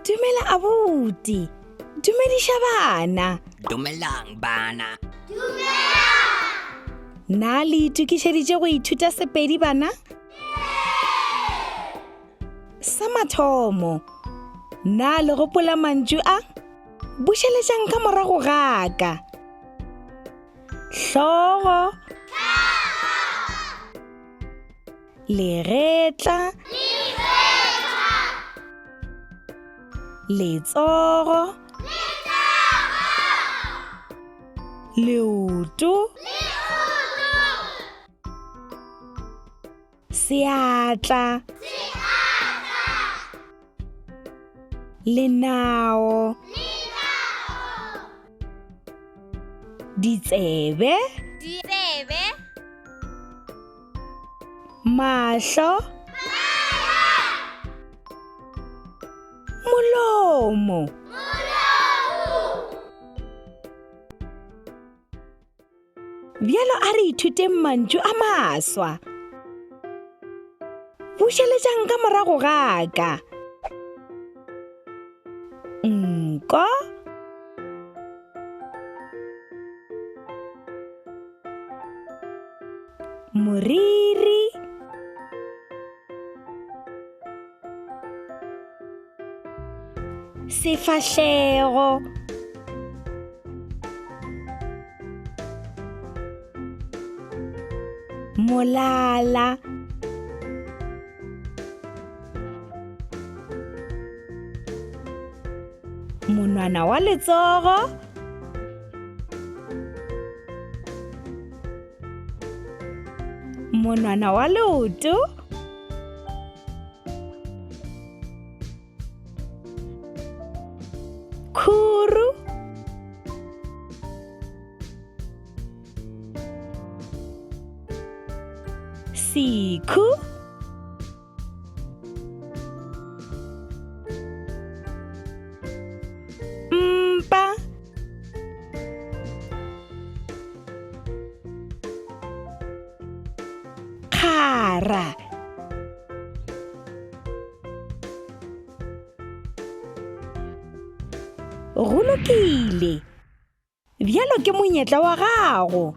Dumela abuti. Dumediša bana. Dumelang bana. Na le itokišeditše go ithuta Sepedi bana? Sa mathomo, na le gopola mantšu a? Bušeletšang ka morago ga ka. Hlogo. Legetla. Letsogo. Leoto. Seatla. Lenao. Ditsebe. Ditsebe. Mahlo. Molomo. Bjalo a re ithuteng mantšu a maswa. Bušeletšang ka morago ga ka. Nko. Moriri. Sefahlego. Molala. Monwana wa letsogo. Monwana wa leoto. Khuru. Sikhu. Mpa. Kgara. Go lokile. Bjalo ke monyetla wa gago.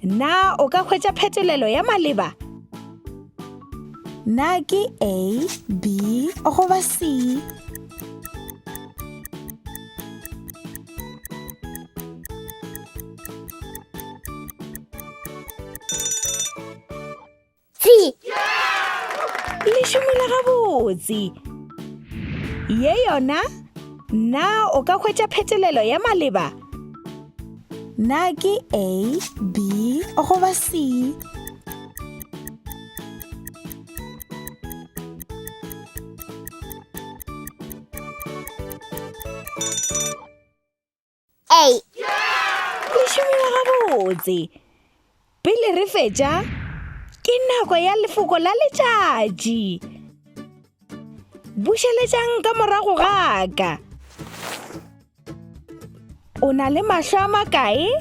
Na o ka hwetša phetolelo ya maleba? Na ke A, B goba C? C. Le šomile gabotse. Ye yona? Na o ka hwetša phetolelo ya maleba? Na ke A, B goba C? A. Le šomile gabotse. Pele re fetša, ke nako ya lefoko la letšatši. Bušeletšang ka morago ga ka. O na le mahlo a makae?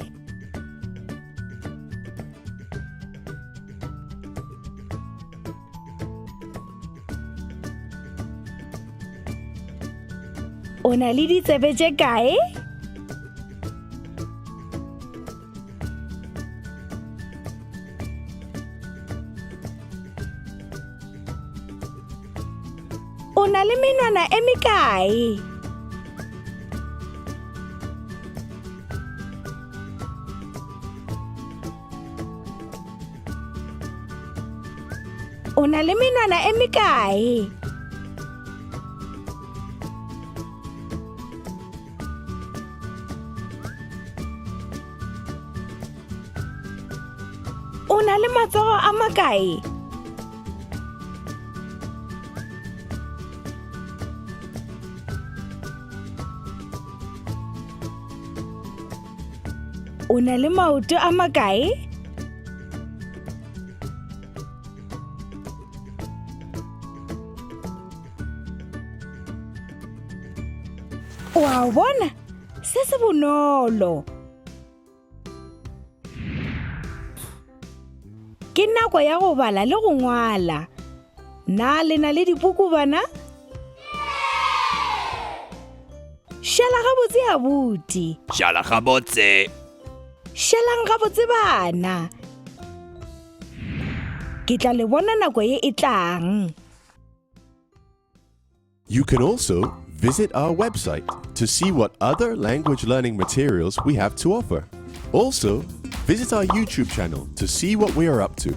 O na le ditsebe tše kae? O na le menwana e mekae? O na le menwana e mekae? O na le matsogo a makae? O na le maoto a makae? O a bona? Se se bonolo. Ke nako ya go bala le go ngwala. Na le na le dipuku bana? Šala gabotse abuti. Šala gabotse. Šalang gabotse bana. Ke tla le bona nako ye e tlang. You can also visit our website to see what other language learning materials we have to offer. Also, visit our YouTube channel to see what we are up to.